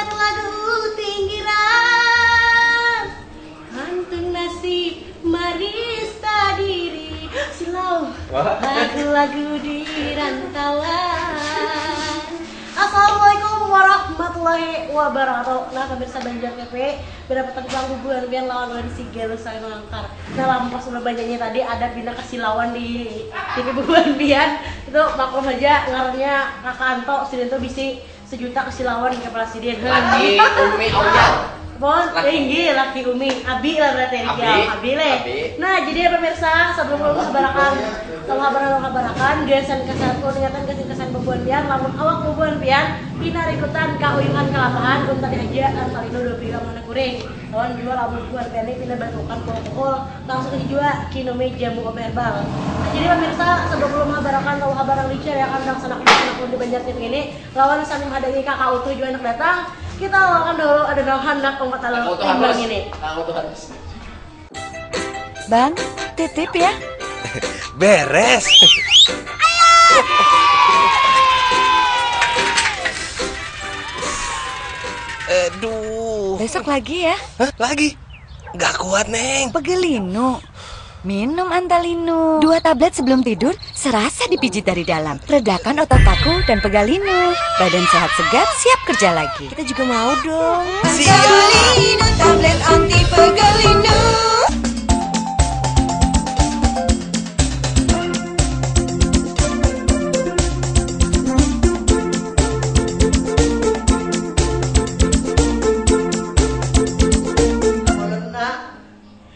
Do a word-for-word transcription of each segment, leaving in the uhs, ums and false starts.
Lagu Tinggiran, kantun nasib marista diri. Silau. Wah. Lagu-lagu di rantalan. Assalamualaikum warahmatullahi wabarakatuh. Nah, pemirsa Banjar T V, berapa tentang hubungan pian lawan Wan Siga Lusari Nangkar. Nah, lamun pas ulah banyanyi tadi ada pina kesilauan di T V bubuhan pian. Itu maklum aja, ngarannya Kaka Anto, sidin tuh bisi sejuta kesilauan di kepala sidin. Laki Umi Aulia. Pon, Laki. Tinggi, laki Umi. Abi lah berarti, Abi. Ya, Abi leh. Abi. Nah, jadi ya pemirsa, sebelum ulun habarakan, kalau habaran, habarakan, gasan kesan, ulun ingatkan gasan kesan bubuhan pian, lamun awak bubuhan pian, pina rikutan, kahuyuhan, kalapahan, ulun tadi aja, antalino dua pira mana kuring. Lawan jua lamun bubuhan pian ini pina bantukan pukul-pukul, langsung aja jua kinumi jamu obat herbal. Nah, jadi pemirsa, sebelum ulun habarakan, kalau habaran licar ya kan, nang sanak-sanak di Banjar T V ini, lawan sambil menghadangi Kakak Utuh jua handak datang. Kita lawakan dahulu ada nang handak umpat Kakak Utuh timbang halus. Ini. Kakak Utuh halus. Bang, titip ya. Beres. Aduh. Besok lagi ya. Hah? Lagi? Gak kuat, Neng. Pegelinu. Minum Antalinu. Dua tablet sebelum tidur, serasa dipijit dari dalam. Redakan otot kaku dan pegalinu. Badan sehat segar, siap kerja lagi. Kita juga mau dong. Siap. Antalinu, tablet anti pegalinu.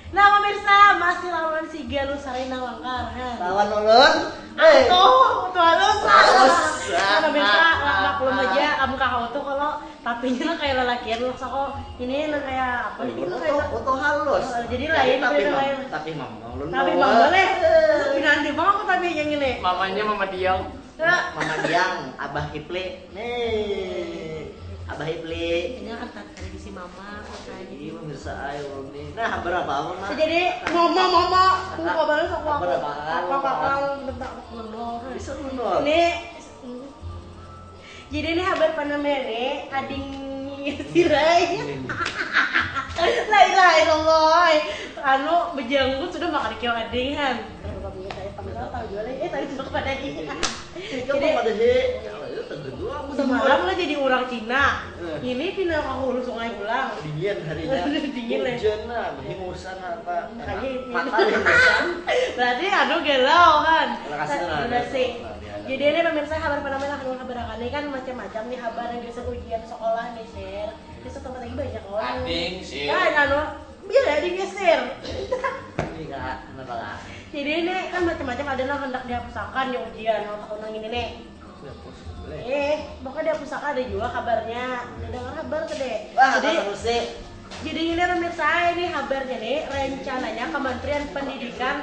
Nah, pemirsa, masih lawan Siga Lusari Nangkar, ha. Lawan ulun. Eh. Tuh, tuh halus. Halus. Nah, pemirsa, ah, ah, maklum ah. Aja, am, Kakak Utuh kalau tapinya nang kayak lelakian, loh, sako. Ini nang kayak apa nih? Ulun kayak Utuh, Utuh halus. Oh, jadi lain, tapi beda mam-, lain. Tapi mama ulun. Tapi mama leh. Eh. Tapi nanti bang aku tapi yang ini. Mamanya Mama Diang. Ya. Mama Diang, Abah Kipli. Nih. Abah Kipli. Ini kan tadi bisi mama, makanya. Iya, pemirsa, ayo, ulun nih. Nah, berapa, Mama? Jadi, mama, mama, aku kabarnya sama aku. Berapa? Apa, apa, apa, bentar, aku dulu. Bisa dulu. Ini, jadi ini habar panamnya nih, ading sirai. La ilaha illallah. Anu, bejanggut sudah makan kiau ading, han. Kenapa punya saya panggal tahu jual, eh, tadi sudah kepada dia. Jadi, semalam lah jadi orang Cina. Eh. Ini pindah ke hulu sungai pulang. Dingin harinya. Dingin, eh. Hujan lah, ini hujan apa? Makanya ini. Mata yang besar. Berarti anu galau, kan? Terima kasih, Nana. Terima kasih. Jadi ini pemirsa, habar panamnya lah, habar ini kan macam-macam nih habar yang biasa ujian sekolah nih, share. Di satu tempat lagi banyak orang. Ading, sih. Kan, anu, iya, ading geser. Ini, Kak, kenapa, Kak? Jadi ini kan macam-macam, ada nang hendak dihapusakan ya ujian, nang tahun nang ini nih. Dihapus, boleh. Eh, pokoknya dihapusakan ada juga kabarnya. Ada dengar kabar tuh deh. Wah, jadi, apa terus sih? Jadi ini pemirsa, ini kabarnya nih, rencananya Kementerian Pendidikan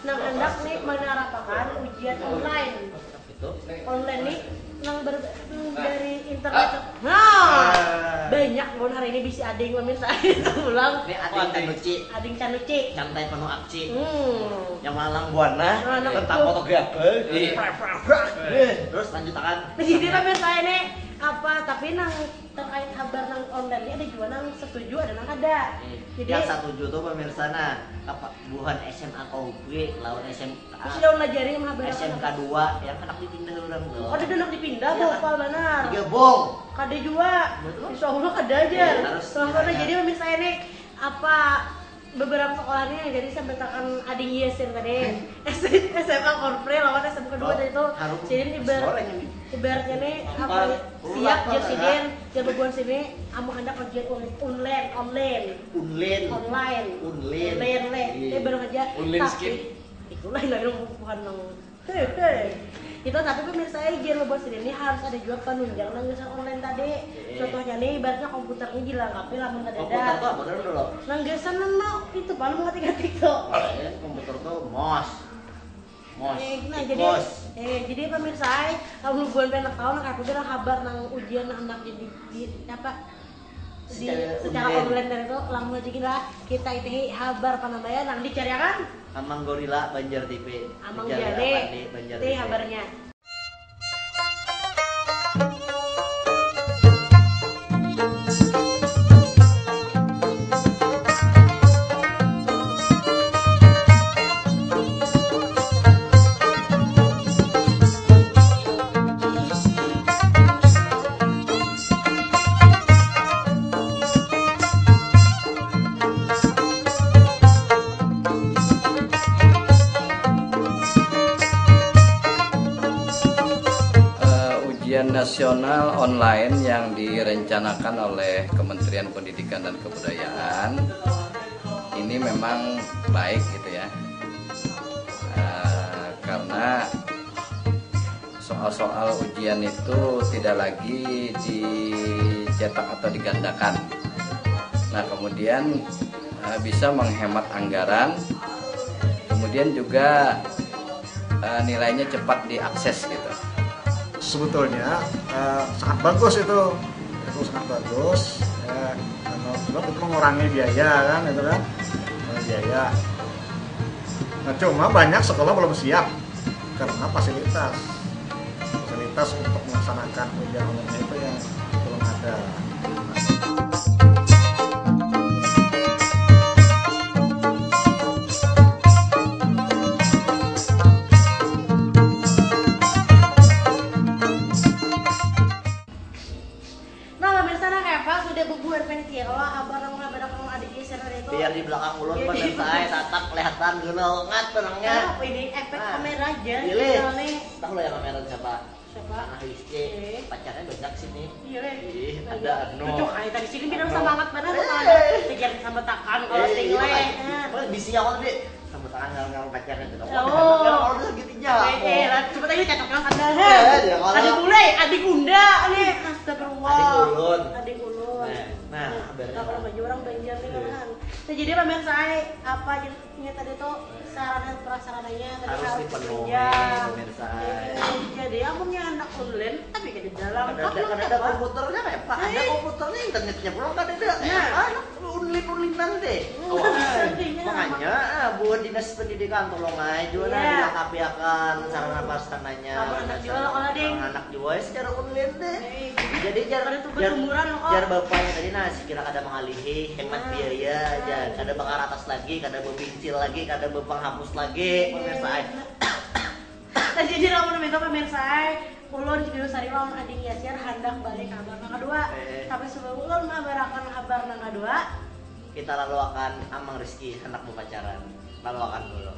nang hendak nih menerapakan ujian online. Itu. Online nih, nang ber-, nang dari internet. Ah. Nah, ah. Banyak mun hari ini bisi ading pemirsa. Pulang. Ini ading Canuci. Ading Canuci. Cantai penuh akci. Hmm. Yang malang buana. Nah, nah, tentang itu. Fotografer. Iya. Prak, prak, prak. Eh, terus lanjutakan. Nah, jadi pemirsa ini apa, tapi nang terkait habar nang online ini ada juga nang setuju, ada nang kada. Hmm. Jadi yang setuju tuh pemirsa, nah, apa, buhan S M A Kobri lawan S M A. Terus daun lajari mah berapa? S M K dua yang anak dipindah orang tuh. Kada ada anak dipindah, iya, bopal banar. Digabung. Kada jua. Betul. Insya Allah kada aja. Iya, harus. Soalnya jadi pemirsa ini apa beberapa sekolah nih jadi sampai takan ading Yasir tadi. S M A Korpre lawan S M K dua tadi tuh. Sidin ibar-, ibaratnya nih apa, siap jar sidin, jar bebuan sini, amun handak ujian un-, online, online. Online. Online. Online leh. Iya. Tapi baru aja. Online tapi skip. Itulah yang bukan nang. Hei, hei. Itu tapi pemirsa, eh, jar bebuan sidin ini harus ada juga penunjang nang gasan online tadi. Iya. Contohnya nih, ibaratnya komputernya dilengkapi lamun kada ada. Komputer tuh apa dulu? Nang gasan nang itu paling ngetik-ngetik tuh. Oh, iya, komputer tuh mouse. Mouse. Eh, nah, jadi, eh, jadi pemirsa, eh, kalau bubuhan pengen tahu, nah, aku bilang habar nang ujian nang handak jadi di, apa, di secara online tadi tuh, langsung aja gini lah, kita itihi habar panambayan nang dicariakan. Amang Gorila Banjar T V. Amang Jale, Jale Apandi Banjar T V. Habarnya. Nasional online yang direncanakan oleh Kementerian Pendidikan dan Kebudayaan ini memang baik gitu ya. Eh, karena soal-soal ujian itu tidak lagi dicetak atau digandakan. Nah, kemudian eh, bisa menghemat anggaran, kemudian juga eh, nilainya cepat diakses gitu. Sebetulnya eh, sangat bagus itu, itu sangat bagus. Ya, karena juga kita mengurangi biaya kan, itu kan, mengurangi biaya. Nah, cuma banyak sekolah belum siap karena fasilitas, fasilitas untuk melaksanakan ujian online itu yang belum ada. Nah, pemirsa, nah, kayak apa sudah bebuan panitia kalau kabar nang kabar nang ada geseran itu. Biar di belakang ulun Iya, pemirsa, iya. Ai, tatap kelihatan guna banget benangnya. Nah, ini efek Nah, kamera aja pilih. Misalnya. Tahu lah yang kamera siapa? Siapa? Anak Rizky. Oke. Pacarnya banyak sini. Iya, weh. Ih, ada anu. Cocok, ayo tadi sini bilang Anu. Semangat banget tuh, Pak. Eh. Kejar sama takan kalau Eh, sing iya, leh. Makanya. Makanya bisi aku tadi. Sama tangan ngal-ngal pacarnya tuh. Oh. Kalau udah gitu aja. Eh, eh, lah, coba tadi cocok kan ada. Eh, ya, kalau Ada bule, adik unda nih. Astagfirullah. Adik ulun. Adik ulun. Nah, nah, kabarnya. Nah, kalau baju orang Banjar nih kan. Nah, jadi pemirsa ai, apa aja nya tadi tuh sarana prasarananya tadi harus dipenuhi pemirsa. Jadi amunnya anak online tapi kada dalam kada ada komputernya kayak apa ada komputernya internetnya pulang kada ada nah anak ulin ulinan deh oh, makanya ah, buat dinas pendidikan tolong aja juga yeah. Dilengkapi akan sarana prasarananya anak juga kalau deh anak juga secara online deh jadi jar jar bapaknya tadi nah sekira kada mengalihi hemat biaya aja kada bakar atas lagi kada berpincil lagi kada berpenghapus lagi pemirsa nah jadi lamun minta pemirsa ulun Jibiru Sari lawan Ading Yasir handak balik kabar nang kedua eh. Tapi sebelum ulun mengabarakan kabar nang kedua kita lalu akan Amang Rizky hendak berpacaran lalu akan dulu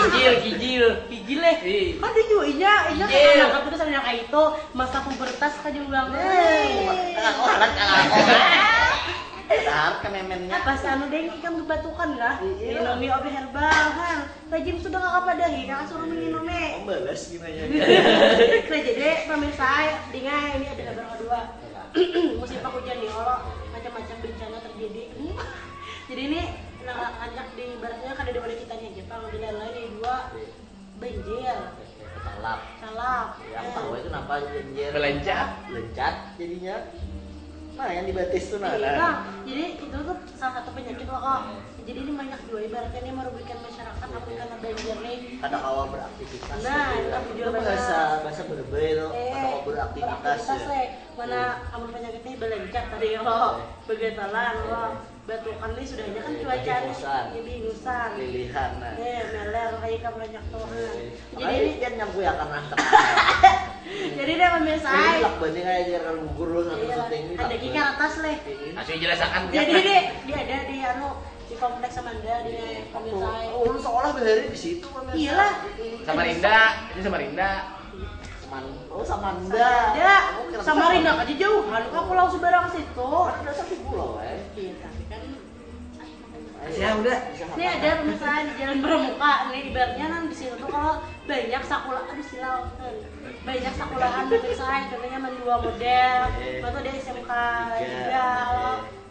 Kijil, kijil. Kijil eh. Kan dia juga inya, inya kayak anak aku tuh sama kayak itu. Masa pubertas kan juga ulang tahun. Kalah orang, kalah orang. Dasar kememennya. Pas anu deng ikan bebatukan lah. Iya. Minumi obat herbal kan. Rajin sudah kakak padahi, kakak suruh minum eh. Membalas gimana ya? Nah jadi pemirsa, dengar ini ada kabar kedua. Musim penghujan nih, kalau macam-macam bencana terjadi. Jadi ini nah, anak di ibaratnya kada ada kita nih aja, kalau bila lain dua banjir salap salap ya, tahu itu kenapa banjir belencat belencat jadinya nah yang dibatis tuh nah, iya, nah. Jadi itu tuh salah satu penyakit loh kok jadi ini banyak juga ibaratnya ini merugikan masyarakat apa karena banjir nih ada kawa beraktivitas nah itu bahasa bahasa berbe itu eh, ada kawa beraktivitas ya. Mana amun penyakitnya belencat tadi kok begetalan kok batukan nih sudah aja kan cuaca nih jadi ingusan lilihan nah eh meler kayak ikan banyak tuh jadi ini kan nyampu ya karena jadi deh pemirsa ini lak banding aja kan gugur lo satu iya. Syuting ini ada kiki atas leh asli jelasakan jadi deh dia ada di anu di kompleks Samanda di pemirsa oh lu sekolah berhari di situ pemirsa iyalah Samarinda ini Samarinda Seman oh Samanda. Samanda. Samarinda aja jauh. Lalu kan pulau seberang situ. Kan ada satu pulau eh. Iya, tapi kan ya udah. Ini ada pemirsa di Jalan Pramuka nih ibaratnya nang di sini tuh kalau banyak sekolah aduh silau banyak sekolahan pemirsa contohnya mendua model atau di S M K juga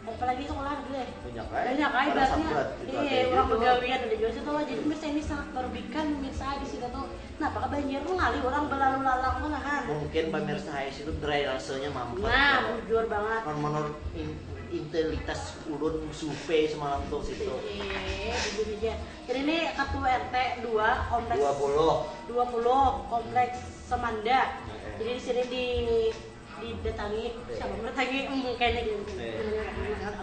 apalagi sekolah dulu ya banyak aja banyak aja berarti iya orang begawian ada juga situ jadi pemirsa ini sangat merugikan pemirsa di sini tuh Nah, apakah banjir tuh ngalih orang belalu lalang tuh nahan? Mungkin pemirsa Hais itu drainasenya mampet. Nah, bujur banget. Menurut Intelitas ulun survei semalam tuh situ. Iya, jujur aja. Jadi ini ketua R T dua kompleks dua puluh. Dua puluh kompleks Semanda. Iya. Jadi di sini di didatangi, iya, siapa mendatangi? Hmm, kayaknya gitu. Iya.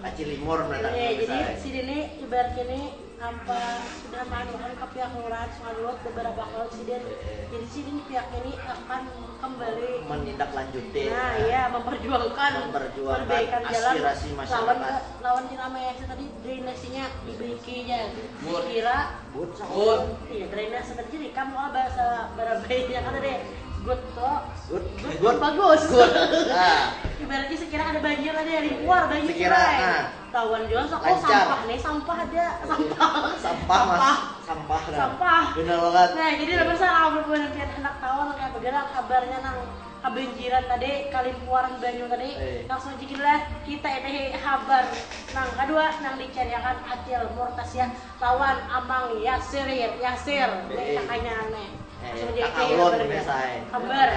Aci Limor mendatangi. Iya, jadi sini ini ibaratnya ini apa sudah manukan ke pihak kelurahan Sungai Lulut beberapa kali sidin. Jadi sidin pihak ini akan kembali menindaklanjuti, nah, ya, memperjuangkan, memperjuangkan perbaikan jalan aspirasi masyarakat. Lawan, lawan kita mah ya tadi drainasinya dibaiki aja. Kira good. Iya, drainasi tadi jadi kamu bahasa barabainya kan tadi good tuh. Good, good, good, bagus. Good. Nah. Ibaratnya sekira ada banjir tadi, ada keluar banjir sekira, nah. Tawan jua sok, oh, sampah nih, sampah ada, sampah. Sampah, Mas. Sampah, nah. Sampah. Benar banget. Nah, jadi pemirsa, amun buhan pian handak tahu nang kaya bagana kabarnya nang kabanjiran tadi, kalimpuaran banyu tadi, eh, langsung aja gila kita ini habar nang kedua nang dicariakan Acil Murtasya lawan Amang Yasir, Yasir, eh, kakaknya nih. Eh, langsung aja kakak ulun biasa. Kabar.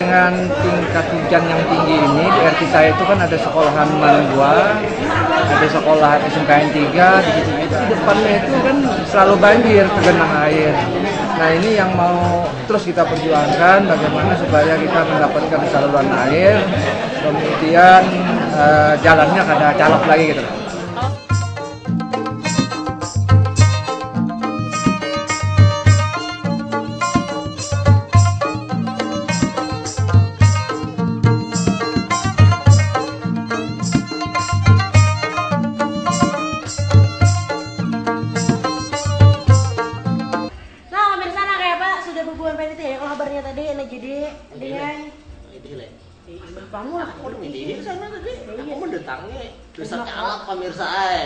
Dengan tingkat hujan yang tinggi ini, di R T saya itu kan ada sekolahan Manggua, ada sekolah S M K N tiga, di situ itu di depannya itu kan selalu banjir tergenang air. Nah, ini yang mau terus kita perjuangkan bagaimana supaya kita mendapatkan saluran air, kemudian eh, jalannya kada calap lagi gitu. Nah, kayak apa sudah bubuhan P T T ya kalau kabarnya tadi, nah jadi dengan ini bapamu lah. Aku udah di sana tadi. Aku mendatangi. Terus calap pemirsa ay.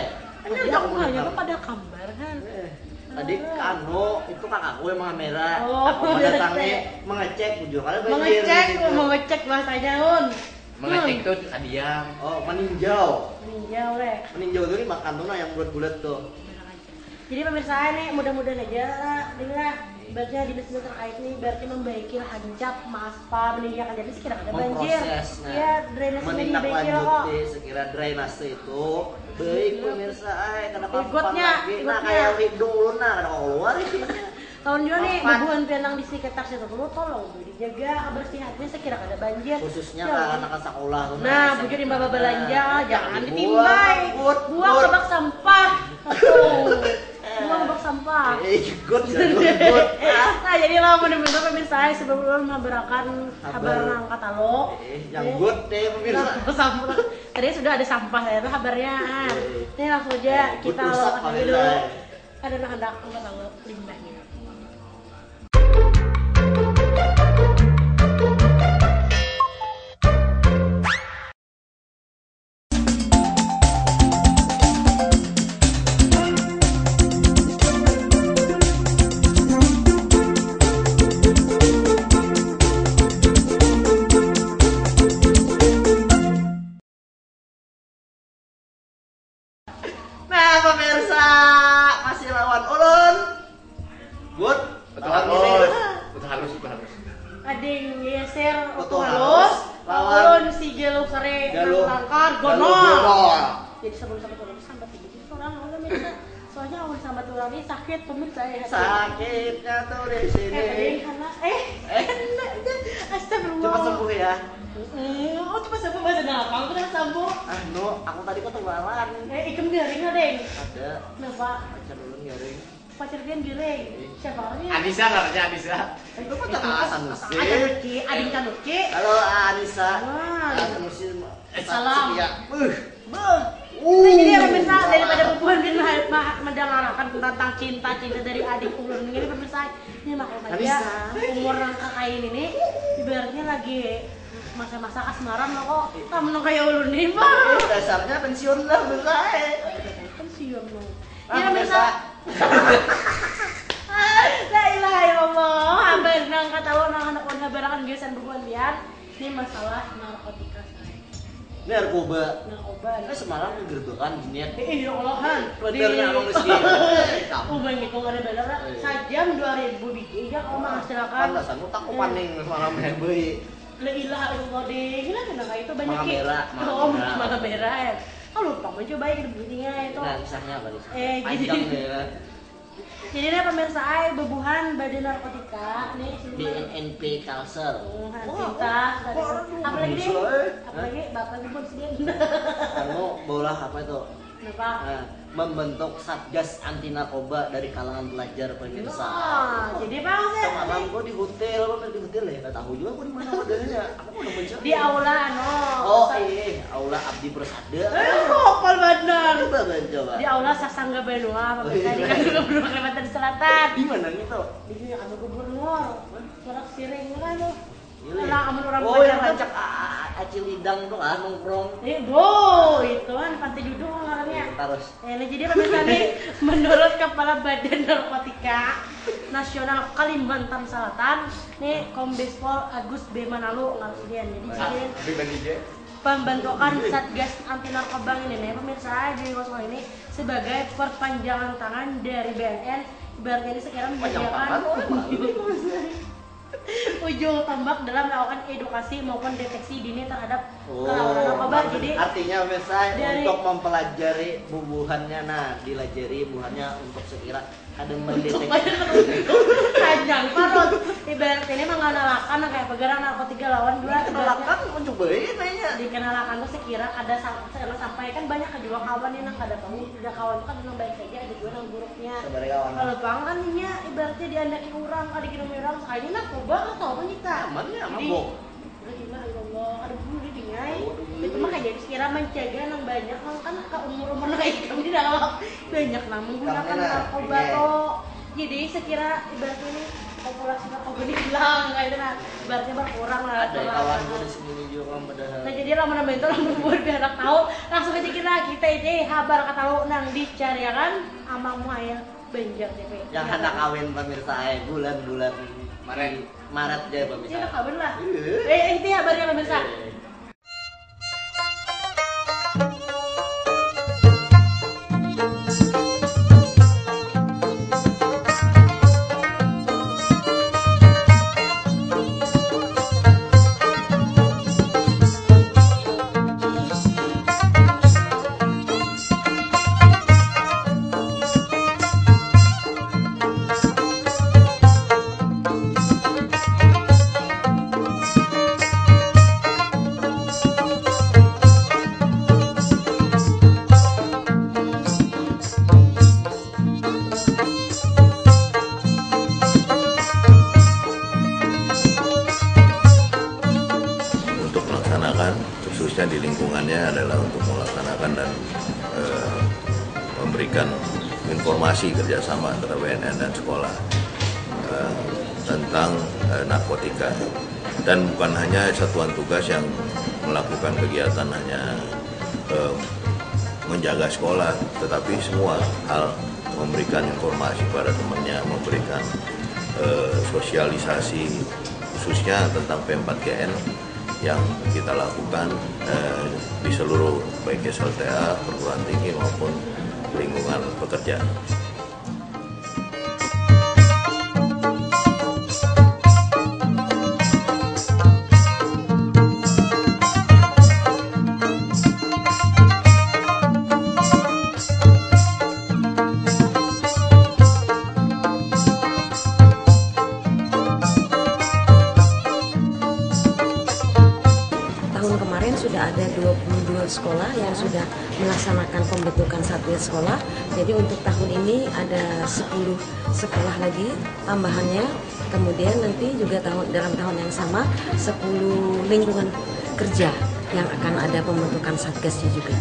Ini aku hanya tuh pada kabar kan. Eh, tadi kanu itu kakakku yang mengamera. Oh, aku mendatangi mengecek bujur kali banjir. Mengecek, mengecek bahasanya un. Mengecek tuh kadiam. Oh, meninjau. Meninjau leh. Meninjau tuh nih makan tuh nah yang bulat-bulat tuh. Jadi pemirsa nih mudah-mudahan aja lah, dengar ibaratnya dinas-dinas terkait nih ibaratnya membaiki hancap maspal menyediakan jadi sekira ada banjir. Memproses, nah, ya drainase ini dibaiki lah kok. Menindaklanjuti sekira drainase itu baik pemirsa ay kada kapan lagi nah kayak hidung ulun nah kada keluar isinya. Tahun juga nih bubuhan pian nang di sekitar situ dulu tolong beri jaga kebersihannya sekira kada banjir. Khususnya kanakan sakulah tu nah. Nah, bujur imbah babalanja jangan ditimbai. Buang ke bak sampah. Buang ke bak sampah. Eh, good, good, good. Nah, jadi lah bener-bener pemirsa sebelum ulun menghabarkan habar nang katalo. Eh, yang good deh pemirsa. Sampah. Tadi sudah ada sampah ya itu habarnya. Ini langsung aja kita lawan dulu. Ada nang handak mengetahui limbahnya. Nah pemirsa, masih lawan ulun. Good. Betul halus. Betul halus, betul halus. Ada yang geser Betul halus. Lawan ulun si Galuh Sari Galuh Langkar Galuh Gonol. Jadi sebelum sampai turun sampai tinggi itu orang ulun pemirsa. Soalnya awal sampai turun ini sakit pemirsa ya. Sakitnya tuh di sini. Eh, tadi karena eh, eh. Astagfirullah. Cepat sembuh ya. Hmm, oh, tu pas apa bahasa Belakang tu kan sampo. Ah, no, aku tadi ketinggalan. Eh, ikam garing lah, Deng. Ada. Kenapa? Pacar ulun garing. Pacar pian garing. Siapa orangnya? Anissa namanya, Anissa. Itu pacar Sanusi. Sanusi, ading Sanusi. Halo, Anissa. Wah. Ah, Sanusi. Salam. Setia. Uh. Beuh. Nah, jadi ya, pemirsa, daripada bubuhan pian ma-, ma-, mendengarakan tentang cinta-cinta dari adik ulun ini, pemirsa, ini makanya umur nang kakak ini nih, ibaratnya lagi masa-masa kasmaran lah kok. Kamu nang kayak ulun nih, Bang. Dasarnya pensiun lah, pemirsa. Pensiun, Bang. Ya, pemirsa. La ilaha illallah. Habar nang kata lo nang anak ulun habarakan gasan bubuhan pian. Ini masalah narkotika, say. Narkoba. Narkoba. Nah, semalam digerbekan gini ya. Eh, iya, olahan. Benernya di Abang Rizky. Ubang itu ada bener lah. Iya. Sajam dua ribu biji, iya, kalau menghasilkan. Pantasan utak ku paning semalam ya, boy. La ilaha illallah, deh. Gila, kenapa itu banyak? Mangga merah, oh, mangga merah. Mangga merah, ya. Kalau lupa mencoba ya, kita bunyinya itu. Nah, pisangnya apa nih? Eh, panjang gitu. Ya. Jadi nah, pemirsa ai, bubuhan badan narkotika nih, B N N P Kalsel. Hmm, wah, cinta, kok orang tuh apalagi bisa, eh? Apalagi bapak ibu sedih. Anu, bola apa itu? Kenapa? Nah, membentuk satgas anti narkoba dari kalangan pelajar, pemirsa. Wah, jadi apa maksudnya? Semalam gua di hotel, apa di hotel ya? Nggak tahu juga gua di mana hotelnya. Aku udah mencari. Di aula, anu. Oh, iya, aula Abdi Persada. Eh, hafal banar. Coba, coba. Di aula Sasangga Banua, oh, pemirsa, iya, di Kalimantan Selatan. Di mana gitu? Di sini anu gubernur. Sorak siring lah tuh. Iya. Nah, amun orang, oh, yang pacaran tuh rancak, ah, Acil Idang tuh kan nongkrong. Eh, bo, itu kan Pantai Duduk ngarannya. Iya, terus. Eh, nah, jadi pemirsa nih, menurut Kepala Badan Narkotika Nasional Kalimantan Selatan, nih, Kombes Pol Agus B Manalu, ngarang sidian. Jadi, ah, sidian. Lebih banding dia. Pembentukan Satgas Anti Narkoba ini nih, pemirsa, di Kosong ini sebagai perpanjangan tangan dari B N N, ibaratnya ini sekira menyediakan ujung tombak dalam melakukan edukasi maupun deteksi dini terhadap, oh, kerawanan narkoba. Jadi, artinya, pemirsa, dari untuk mempelajari bubuhannya, nah, dilajari bubuhannya untuk sekira kada mendeteksi. Panjang parut. Ibarat ini mengenalakan kayak pegarang narkotika lawan dua. Dikenalakan mencobai nanya. Dikenalakan tuh sekira ada sam-, jangan sampai kan banyak juga kawan yang kada tahu. Ada kawan kan yang baik saja, ada juga yang buruknya. Sabar ya, kawan. Kalau bang kan inya ibaratnya diandaki orang, kada dikenali orang, kayaknya narkoba atau apa kita. Aman ya, jadi, mabok. Udah gimana, ya Allah, ada bunuh diri, ay. Oh, iya. Itu makanya sekira mencegah nang banyak, nang kan ke umur-umur nang ikam di dalam. Banyak nang menggunakan narkoba, iya, toh. Jadi sekira ibaratnya ini populasi narkoba ini hilang, kayak itu, nah. Ibaratnya berkurang lah. Ada kawan gue di sini juga, kan, padahal. Nah, jadi lama-lama itu orang buat biar anak tahu, langsung aja kita, kita ini habar kata lo nang dicari, ya kan, amangmu ayah. Banjar T V. Yang handak kawin, pemirsa, eh, bulan-bulan Maret. Maret ja, pemirsa. Iya, handak kawin lah. Iya. Eh, eh, itu habarnya, pemirsa. Iya. Untuk melaksanakan, khususnya di lingkungannya, adalah untuk melaksanakan dan, eh, memberikan informasi kerjasama antara B N N dan sekolah, eh, tentang, eh, narkotika. Dan bukan hanya satuan tugas yang melakukan kegiatan hanya, eh, menjaga sekolah, tetapi semua hal, memberikan informasi pada temannya, memberikan, eh, sosialisasi khususnya tentang P empat G N yang kita lakukan, eh, di seluruh, baik S L T A, perguruan tinggi maupun lingkungan pekerja. Sudah ada dua puluh dua sekolah yang sudah melaksanakan pembentukan satgas sekolah. Jadi untuk tahun ini ada sepuluh sekolah lagi tambahannya. Kemudian nanti juga tahun, dalam tahun yang sama, sepuluh lingkungan kerja yang akan ada pembentukan satgasnya juga.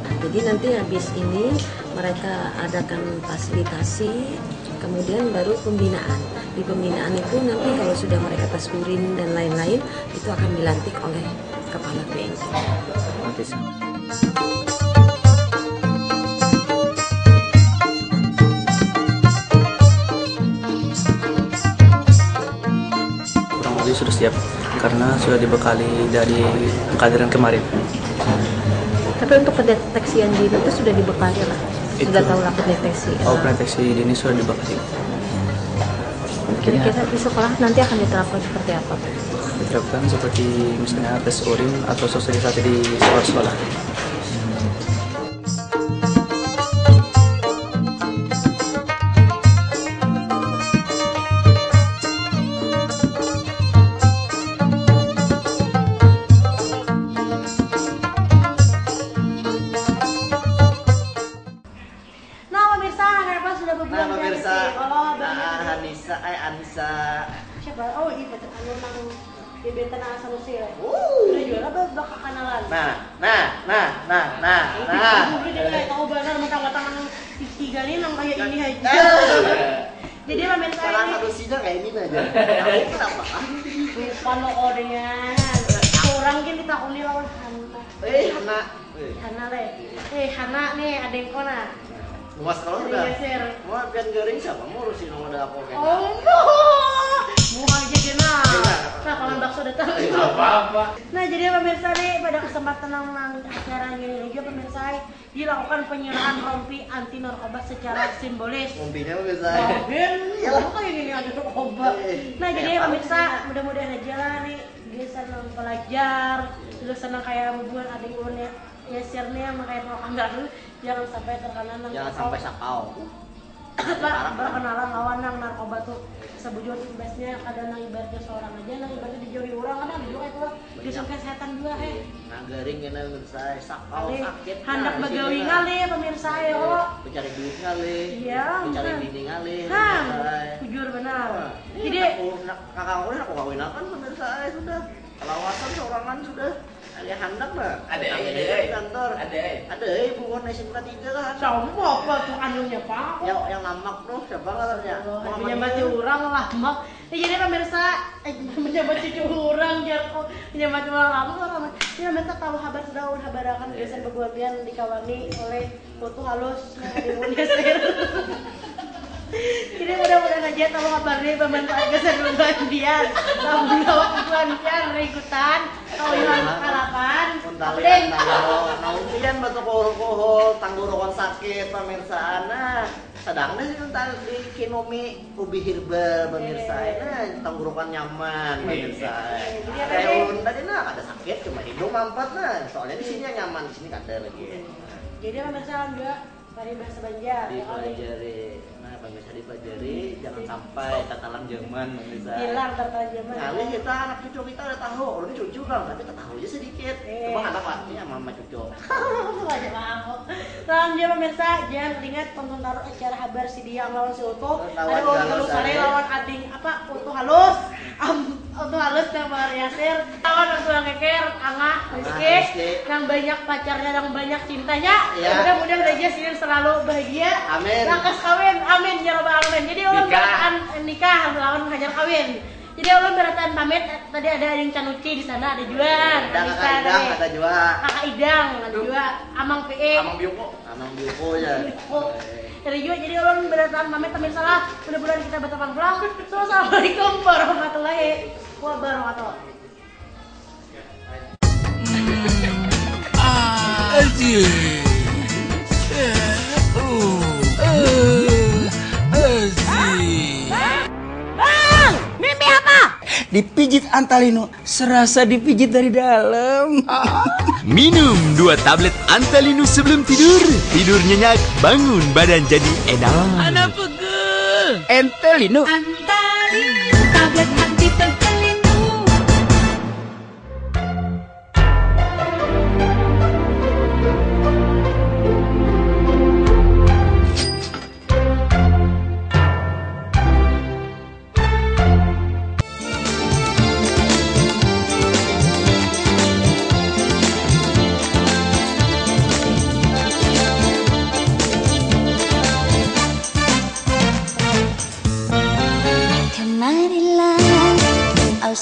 Nah, jadi nanti habis ini mereka adakan fasilitasi, kemudian baru pembinaan. Di pembinaan itu nanti kalau sudah mereka tes urin dan lain-lain, itu akan dilantik oleh kepala B N T. Oke, sih. Kurang lebih sudah siap karena sudah dibekali dari pengkaderan kemarin. Tapi untuk pendeteksian dini itu sudah dibekali lah. Sudah tahu lah pendeteksi. Oh, pendeteksi dini sudah dibekali. Kira-kira di sekolah nanti akan diterapkan seperti apa? Diterapkan seperti misalnya tes urin atau sosialisasi di sekolah-sekolah. Nah, pemirsa, kenapa sudah berbulan Nah, pemirsa. Kalau ah, Hanisa, eh, Anisa. Siapa? Oh, iya, betul. Anu, nang gebetan nang asal Mesir. Sudah jual apa bakal kenalan? Nah, nah, nah, nah, nah, nah. Dulu dia kayak tahu benar mentang-mentang nang tiga nih nang kayak ini aja. Jadi pemirsa ini. Orang satu sini kayak ini aja. Kenapa? Lupa lo orangnya. Orang kan ditakuni lawan Hana. Eh, Hana. Hana le. Eh, Hana nih, adengko nah. Mas kalau sudah. Geser. Mau pian garing siapa mau urusin mau ada apa kayak. Oh, muha aja kena. Nah, kalau bakso datang. Apa-apa. Nah, jadi pemirsa nih, pada kesempatan nang acara ini juga pemirsa dilakukan penyerahan rompi anti narkoba secara simbolis. Rompinya pemirsa. Bagian ya kayak gini ada narkoba. Nah, jadi pemirsa mudah-mudahan aja lah nih dia senang pelajar, terus senang kayak hubungan adik ulun ya. Ya, share nih yang makanya mau anggar dulu. Jangan sampai terkena nang Jangan sampai sakau. Apa berkenalan lawan nang narkoba tuh. Sebujur imbasnya kada nang ibaratnya seorang aja, nang ibaratnya dijauhi orang kan ada juga itu lah. Disungkai setan juga eh. Nah, garing kena menurut saya sakau sakit. Handak nah, bagawi ngalih pemirsa ya. Mencari duit ngalih. Iya. Mencari bini ngalih. Nah, bujur benar. Jadi kakak aku nak kawin apa pemirsa sudah. Kalawasan seorangan sudah. Ada handak lah. Ada ada di kantor. Ada ada ibu warna S M K tiga lah. Sama apa tuh anunya pak? Yang yang lamak tuh siapa katanya? Menyambat orang lamak. Ini jadi pemirsa eh, menyambat cucu orang jarko menyambat orang lamak orang. Ini pemirsa tahu kabar sudah orang habarakan biasa bebuamian dikawani oleh foto halus yang ada di Indonesia. Jadi mudah-mudahan aja kalau kabarnya bermanfaat ke seluruhan biar. Lamun lawan tuan biar rigutan, kau yang kalapan. Untali Ding. Antalo, naun pian batu kohol-kohol, tanggorokan sakit, pamirsaan. Nah, sedang deh sih tentang di Kinomi ubi herbal pemirsa. Nah, tanggorokan nyaman pemirsa. Jadi apa Kayak deh? Ulun tadi nah ada sakit cuma hidung mampet nah. Soalnya di sini yang nyaman, di sini kada lagi. Jadi pemirsa juga Mari bahasa Banjar. Dipelajari. Nah, pemirsa dipelajari, jangan sampai tatalang zaman, pemirsa. Hilang tatalang zaman. Ngalih kita anak cucu kita udah tahu, ulun cucu bang, tapi tak tahu aja sedikit. Eh. Cuma anak lah, ini sama mama cucu. Aja mau. Salam juga pemirsa, jangan ingat tonton taruh acara habar si Diang lawan si Utuh. Ada Utuh Sare lawan Ading apa Utuh halus. Am, Utuh halus nang Bahar Yasir. Lawan Utuh Angkeker, Angah, Rizky, nang banyak pacarnya, nang banyak cintanya. Iya. Mudah-mudahan aja sih selalu bahagia. Amin. Lakas kawin, amin ya robbal alamin. Jadi orang berataan nikah lawan hanyar kawin. Jadi orang berataan pamit. Tadi ada yang Canuci di sana ada juga. Ada kakak Idang ada juga. Kakak Idang ada juga. Amang P E. Amang Bioko. Amang Bioko ya. Bioko. Dari juga jadi orang berataan pamit pemirsa lah. Mudah-mudahan kita bertemu pulang. So, assalamualaikum warahmatullahi wabarakatuh. Aji. Eh, uh, eh, aji. Bang, mimpi apa? Dipijit antalino, serasa dipijit dari dalam. Minum dua tablet Antalinu sebelum tidur. Tidur nyenyak, bangun badan jadi enak. Anak pegel. Entelinu. Antalinu, tablet anti pegel.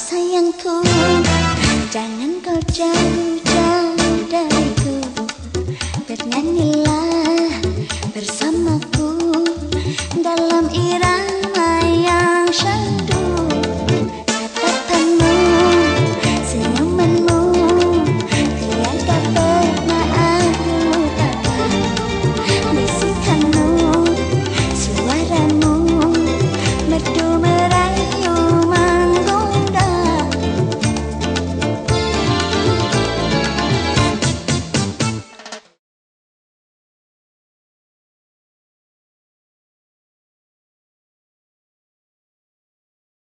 Sayangku, jangan kau jauh-jauh dari